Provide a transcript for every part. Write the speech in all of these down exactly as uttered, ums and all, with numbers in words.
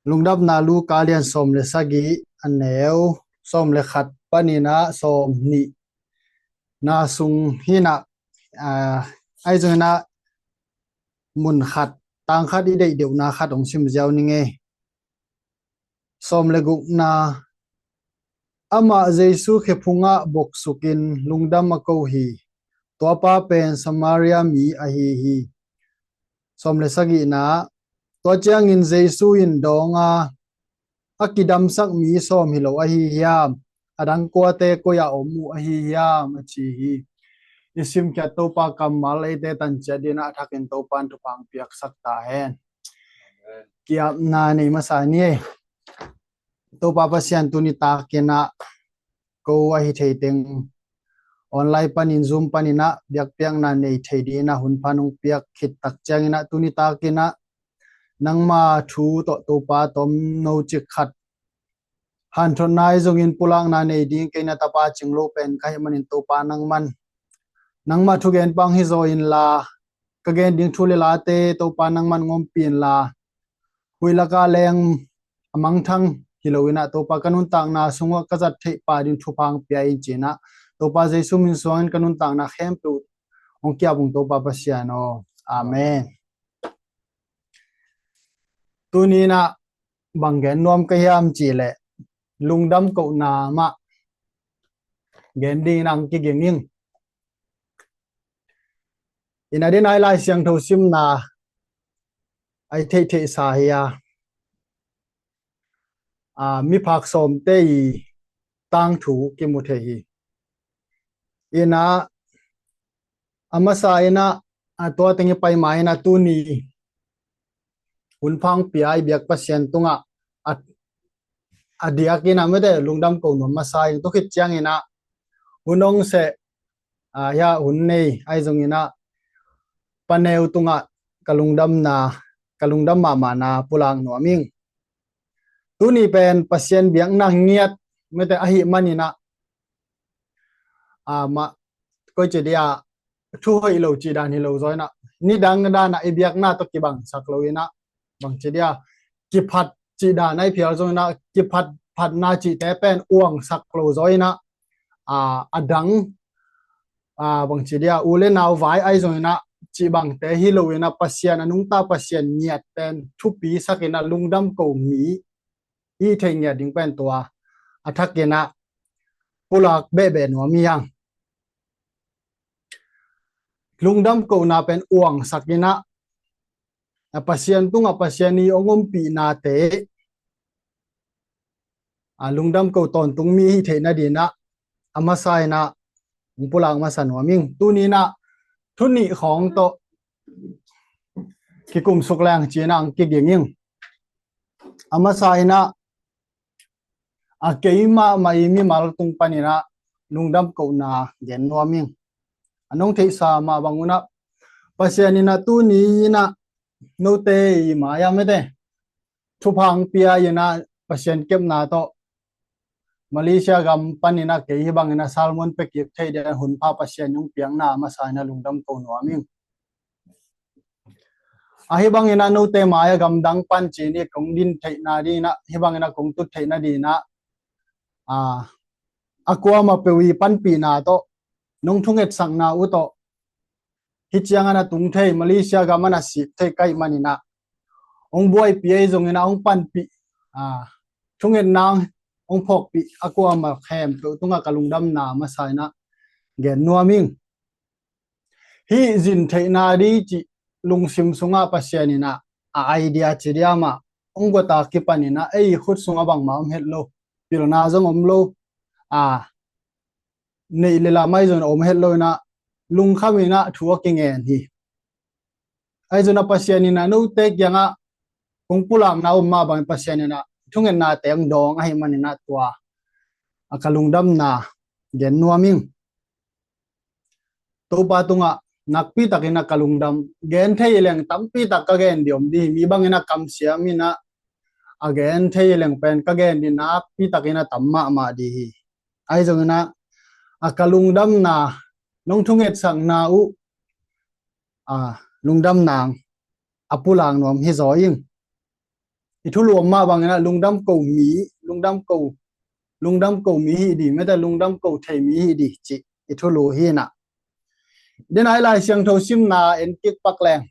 Lungdamna Luka lian sawm le sagih, a neu sawm le khat panin ah sawm nihna sung hi in ah, aa, ahi zongin ah mun khat, tang khat i deih deuhna khat hong sim ziau ning ei. Sawm le gukna, amah Jesu khephungah boksukin lungdam a ko hi. Tuapa pen Samaria mi ahi hi. Sawm le sagihna, tua ciangin Jesu in dawng a, a kidamsak mi sawm hi lo ahi hiam? A dang kuate koi-ah om uh ahi hiam? A ci hi. I simkhiat Topa kammal eite tanciat dingin ah a thakin Topa in thupha hong piaksak ta hen. Ki-apna nei masa ni ei. Topa Pasian, tuni takin ah ko ahi thei teng online panin, Zoom panin ah biakpiakna nei thei dingin ah hun pha nong piak khit tak ciangin ah tuni takin ah nangma thu tawh Topa tomno cik khat hanthotna ahi zongin pulakna nei ding kei na tapa cinglo pen ka hih manin Topa nangman nangma thugen pang hi zaw inla, ka gen ding thu le late Topa nangman hong ompih inla, huih laka leng a mangthang hi lo in ah Topa ka nuntakna sungah ka zat theih pah ding thupha hong pia in ci-in ah Topa Jesu min suangin ka nuntakna khempeuh hong ki-ap ung Topa Pasian aw. Amen. Tuni in ah bang gen nuam ka hiam cih leh lungdam kohna mah gen dingin ah hong kiging ing. Ina dingin ah i Lai Siangtho simna ah i theihtheihsa hi a, aa, miphak sawmte i tangthu kimu thei hi. Ina a masa in ah, a tua teng i pai ma in ah tuni hun pha hong pia i biak Pasian tungah a, a diakin ah mete lungdam ko nuam masa ing. Tua khit ciangin ah hun hong seh, aa, hiah hun nei ahi zongin ah paneu tungah ka lungdamna, ka lungdam mahmahna pulak nuam ing. Tuni pen Pasian biakna ngiat mete ahih manin ah, aa, mah, koi ci dia, thu hoih lo cih dan hi lo zaw in ah, nidang dan ah i biakna tawh kibangsak lo in ah, bang ci dia, kiphat cih dan ah i phial zong in ah, kiphat phatna cihte pen uangsak lo zaw in ah, aa, a dang, aa, bang ci dia, u le nau vai ahi zongin ah cih bangte hi lo in ah, Pasian a nungta Pasian ngiat pen thupi sak in ah lungdam ko mi i theih ngiat ding pen tua a thakin ah pulak behbeh nuam hi hang. Lungdam kohna pen uangsak in ah, a Pasian tungah Pasian i hong ompihnate, a, lungdam ko tawntung mi hi theih nadingin ah a masa in ah hong pulak masa nuam ing. Tuni in ah thu nih khawng tawh kikum suk leng ci-in ah hong kiging ing. A masa in ah, a, keimahmah i mimal tung panin ah lungdam kohna gen nuam ing. A nong theihsa mah bang un ah Pasian in ah tuni in ah note i mai-ah mete thupha hong pia in ah Pasian kepna tawh Malaysia gam panin ah kei hih bangin ah sermon pia kik theih dingin hun pha Pasian hong piakna a masa in ah lungdam ko nuam ing. A, hih bangin ah note mai-ah gamdang pan ci-in ah kong din theih nadingin ah, hih bangin ah kong tut theih nadingin ah, a, a kuamah peuh i panpihna tawh, nong thungetsakna uh tawh hih ciang ah na tung thei, Malaysia gam ah na sik thei ka hih manin ah hong buaipih ahi zongin ah hong panpih, a, thungetna hong phawkpih a kuamah khempeuh tungah ka lungdamna a masa in ah gen nuam ing. Hih zin theihna ding cih lungsim sungah Pasian in ah a idea ci dia mah hong guata kipanin ah ei khut sungah bangmah om het lo, pilna zong om lo, a, neih le lam ahi zongin om het lo in ah lungkham in ah thu a kingen hi. Ahi zongin ah Pasian in ah note kiangah kong pulakna om mah bangin Pasian in ah thungetnate hong dawng ahih manin ah tua a ka lungdamna gen nuam ing. Topa tungah nakpi takin ah ka lungdam, gen thei leng tampi tak ka gen ding om ding hi. Mi bangin ah kamsiam in ah a gen thei leng pen ka gen ding nakpi takin ah tam mahmah ding hi. Ahi zongin ah a ka lungdamna, nong thungetsakna uh, a, lungdamna a pulak nuam hi zaw ing. i thulu om mah bangin ah lungdam ko mi, lungdam ko, lungdam ko mi hi dih, mete lungdam ko thei mi hi dih cih i thulu hi inah. Dena i Lai Siangtho simna en kik pak leng.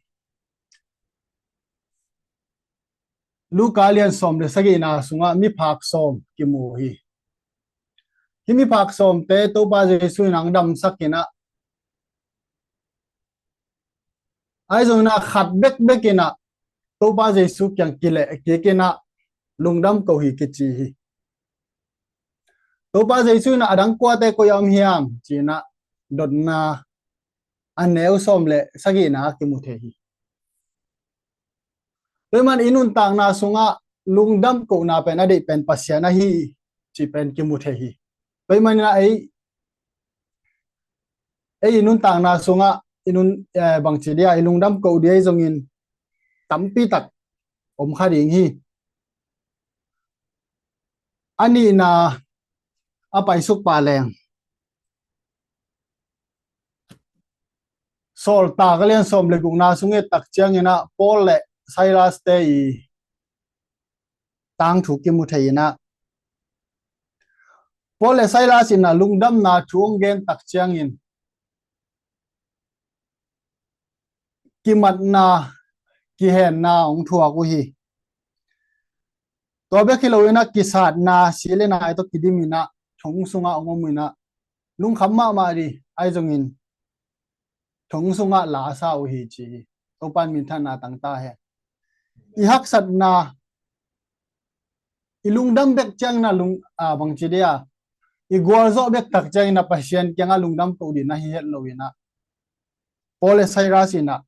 Luka lian sawm le sagihna sungah miphak sawm kimu hi. Hih miphak sawmte Topa Jesu in ang damsak inah, ahi zongin ah khat bekbek inah Topa Jesu kiang kileh kik inah lungdam ko hi kici hi. Topa Jesu inah a dang kuate koi a om hiam ci inah dotna a neu sawm le sagihna kimu thei hi. Tua ahih man i nuntakna sungah lungdam kohna pen a deih pen Pasian ahi cih pen kimu thei hi. Tua ahih man inah ei, ei i nuntakna sungah i nun, eh, bangci dia i lungdam koh dia i zongin tampi tak om kha ding hi. A nihna a paisuk pah leng. Sawltak a lian sawm le gukna sung i et tak ciangin ah Paul le Silas te i tangthu kimu thei inah, Paul le Silas inah lungdamna thu hong gen tak ciangin kimatna, kihenna hong thuak uh hi. Tua bek hi lo inah kisatna, si le nai tawh kidim inah thong sungah hong om inah lungkham mahmah dih, ahi zongin thong sungah la a sa uh hi ci hi. Topa in minthanna tang ta hen. I haksatna, i lungdam bek ciangin ah lung, a, bangci dia, i gualzawh bek tak ciangin ah Pasian kiangah lungdam koh dih na hi het lo inah Paul le Silas inah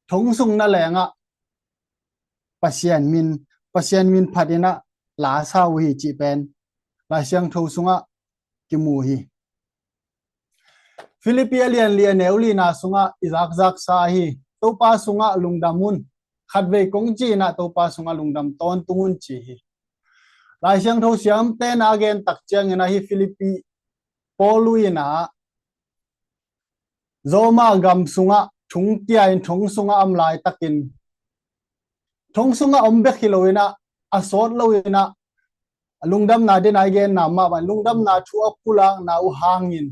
thong sung na lengah Pasian min, Pasian min phat inah la a sa uh hi cih pen Lai Siangtho sungah kimu hi. Philippi a lian li a neu lina sungah i zakzaksa hi. Topa sungah lungdam un. Khatvei kong ci inah Topa sungah lungdam tawntung un ci hi. Lai Siangtho siamte na a gen tak ciangin ah hih Philippi Paul uh inah Roma gam sungah thong kia in thong sungah om laitakin thong sungah om bek hi lo inah a sawt lo inah lungdamna dena i genna mah bang lungdamna thu a pulakna uh hangin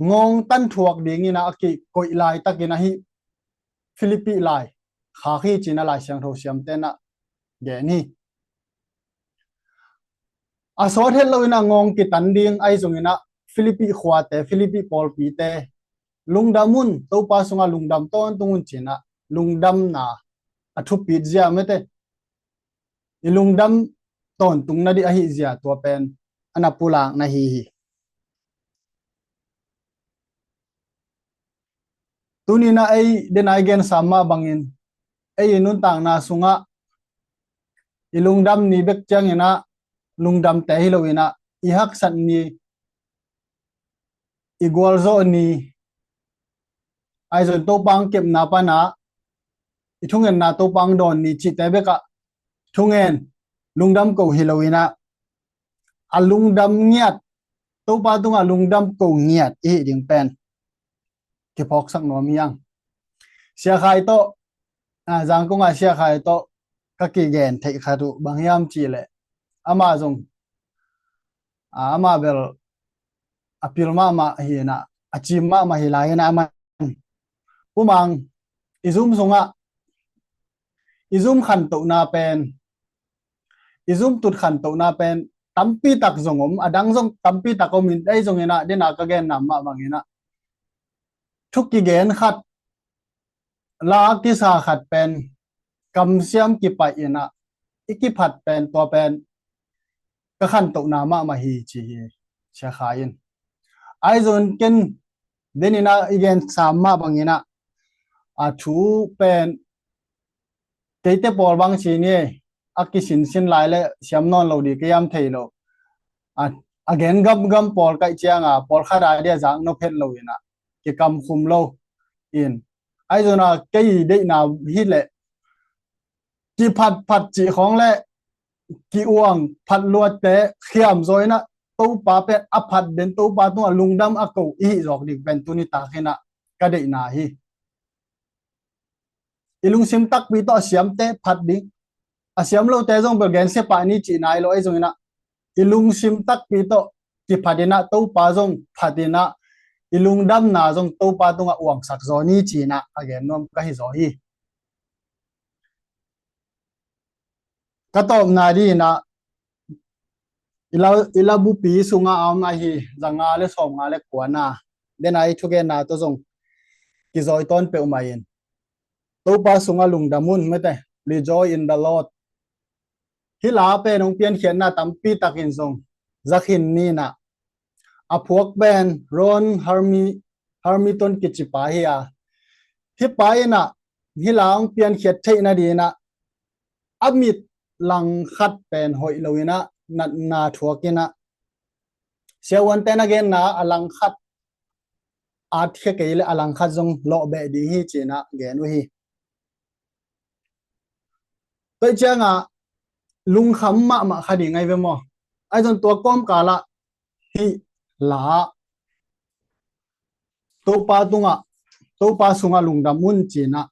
ngawngtan thuak ding inah a kikoih laitakin ah hih Philippi lai khak hi ci inah Lai Siangtho siamte na gen hi. A sawt het lo inah ngawng kitan ding ahi zongin ah Philippi khuate, Philippi pawlpite lungdam un, Topa sungah lungdam tawntung un ci inah lungdamna a thupit zia mete i lungdam tawntungna dih ahi zia tua pen a na pulakna hi hi. Tuni inah ei dena i gensa mah bangin ei i nuntakna sungah i lungdam ni bek ciangin ah lungdamte hi lo inah i haksat ni, i gualzawh ni, ahi zongin Topa hong kepna panah i thungetna Topa hong dawn ni cihte bekah thungen lungdam ko hi lo inah a lungdam ngiat, Topa tungah lungdam ko ngiat i hih ding pen kiphawksak nuam hi hang. Sia Khai tawh, a, Zangkong ah Sia Khai tawh ka kigen theih khat uh bang hiam cih leh amah zong, a, amah bel a pil mahmah hi inah a cim mahmah hi lai inah amah, Pu Mang, i zum sungah i zum khantohna pen, i zum tut khantohna pen tampi tak zong om, a dang zong tampi tak om in, ei zong inah dena ka genna mah bang inah thu kigen khat, la a kisa khat pen kamsiam kipaih inah i kiphat pen tua pen ka khantohna mahmah hi ci hi Sia Khai in. Ahi zongin ken den inah i gensa mah bang inah a thu pen keite pawl bang ci ni, a kisinsin lai le siam nawn lo dih ka hiam thei lo. A, a gen gamgam pawl kaih cianga pawlkhat a dia zak nop het lo inah kikamkhum lo in. Ahi zongin ah kei deihna hi leh kiphatphat cih khawng le ki-uang phatluatte khiamzaw inah Topa pen a phat den, Topa tungah lungdam a ko i hih zawk ding pen tuni tak inah ka deihna hi. I lungsim takpi tawh a siamte phat ding, a siam lote zong bel gensia pah ni cihna hi lo, ahi zongin ah i lungsim takpi tawh kiphat in ah Topa zong phat in ah i lungdamna zong Topa tungah uangsak zaw ni ci-in ah a gen nuam ka hi zaw hi. Ka tawpna dingin ah i la, i la bupi sungah a om ahi za nga le sawm nga le kuana, den a i thugenna tawh zong kizawi tawn peuhmah in, Topa sungah lungdam un, mete, rejoice in the Lord. Hih la pen hong piankhiatna tampi takin zong za khin ni in ah, a phuak pen Ron Harmi, Harmiton kici pa hi a, hih pa in ah hih la hong piankhiat theihna dingin ah a mit langkhat pen hoih lo in ah natna thuak in ah, siavuante na genna a langkhat at khia kei le a langkhat zong lawh beh ding hi ci-in ah gen uh hi. Tua ciangah lungkham mahmah kha ding ahi ve maw? Ahi zong tua kawmkal ah hih la Topa tungah, Topa sungah lungdam un ci-in ah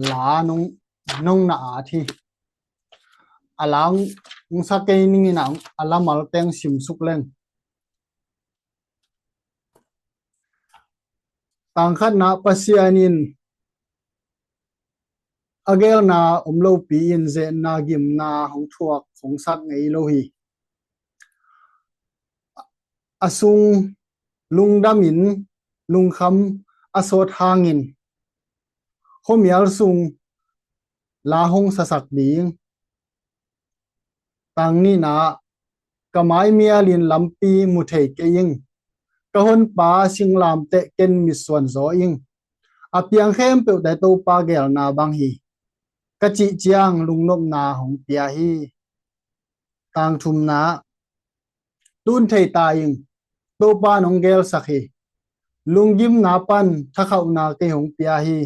la nong, nong na at hi. A la hong sa kei ning in ah a la malte hong simsuk leng. Tangkhatna, Pasian in a geelna om lopi in zetna gimna hong thuak hong sak ngei lo hi. A sung lungdam in lungkham a sawt hangin khuamial sung la hong sasak ding. Tang nihna, ka maimial in lampi mu thei kei ing. Ka honpa singlamteh ken mitsuan zaw ing. A piang khempeuhte Topa geelna bang hi. Ka cih ciang lungnopna hong pia hi. Tang thumna, tun thei ta ing, Topa in hong geelsak hi. Lunggimna pan thakhauhna kei hong pia hi.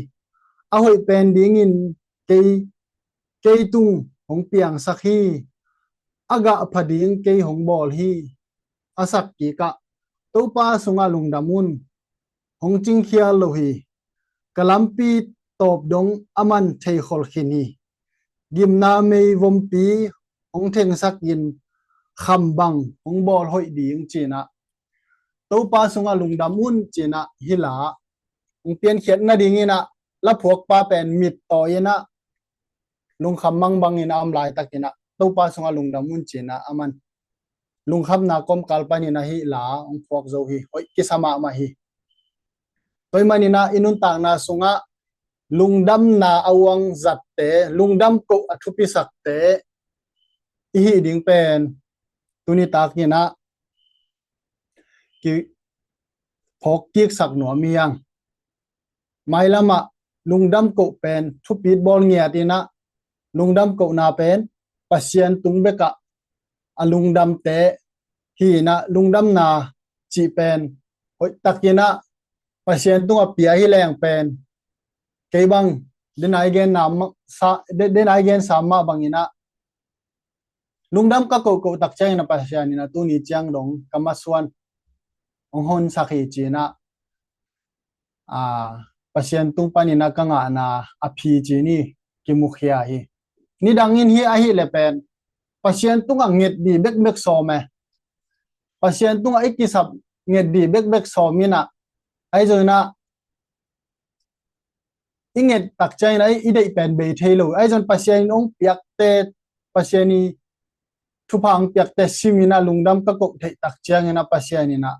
A hoih pen dingin kei, kei tung hong piangsak hi. A gah pha ding kei hong bawl hi. A sak kikah, Topa sungah lungdam un, hong cingkhial lo hi. Ka lampi tawp dong a man thei khol khin hi. Gimna mei vompi hong thengsak in kham bang hong bawl hoih ding ci-in ah, Topa sungah lungdam un ci-in ah hih la hong piankhiat nadingin ah la phuakpa pen mittawi in ah lungkham mangbang in a om laitakin ah Topa sungah lungdam un ci-in ah a man lungkhamna kawmkal panin ah hih la hong phuak zo hi. Hoih kisa mahmah hi. Tua ahih manin ah i nuntakna sungah lungdamna a uang zatte, lungdam koh a thupisakte i hih ding pen tuni takin ah kiphawk kiksak nuam hi hang. Mailam ah lungdam koh pen thupit bawl ngiat in ah, lungdam kohna pen Pasian tung bekah a lungdamte hi in ah, lungdamna cih pen hoihtakin ah Pasian tungah pia hi leng pen kei bang den a i gen sam, den a i gen sam mah bangin ah lungdam ka kohkoh tak ciangin ah Pasian in ah tuni ciang dong ka masuan hong honsak hi ci-in ah, a, Pasian tung panin ah ka ngahna a phi ci-in hi kimukhia hi. Nidangin hih ahih leh pen Pasian tungah nget ding bekbek sawm e. Pasian tungah i kisap nget ding bekbek sawm in ah, ahi zongin ah i nget tak ciangin ah i, i deih pen bei thei lo. Ahi zongin Pasian in hong piakte, Pasian i thupha hong piakte sim in ah lungdam ka koh theih tak ciangin ah Pasian in ah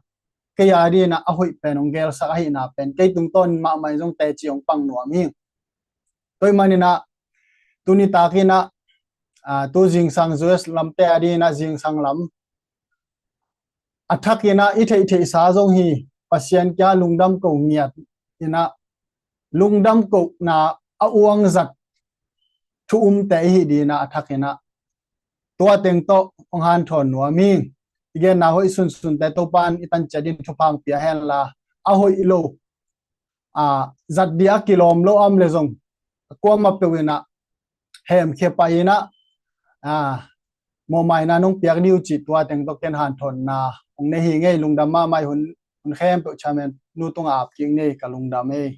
kei a dingin ah a hoih pen hong geelsak ahihna pen kei tungtawn mahmah in zong teci hong pang nuam hi. Tua ahih manin ah tuni takin ah, a, tu zingsang U S lamte a dingin ah zingsang lam a thakin ah i theihtheihsa zong hi. Pasian kiang lungdam ko ngiat in ah lungdam kohna a uang zat thu umte i hih dingin ah a thakin ah tua teng tawh hong hanthawn nuam hi. I genna hoih sunsunte Topa in i tan ciat in thupha hong pia hen la, a hoih lo, a, zat ding a kilawm lo a om leh zong kuamah peuh in ah hemkhia pah in ah, a, mawhmaina nong piak ding uh cih tua teng tawh ken hanthawnna hong nei hi ing ei. Lungdam mahmah ei. Hun, hun khempeuh chairman nu tungah ap kik ni ei. Ka lungdam ei.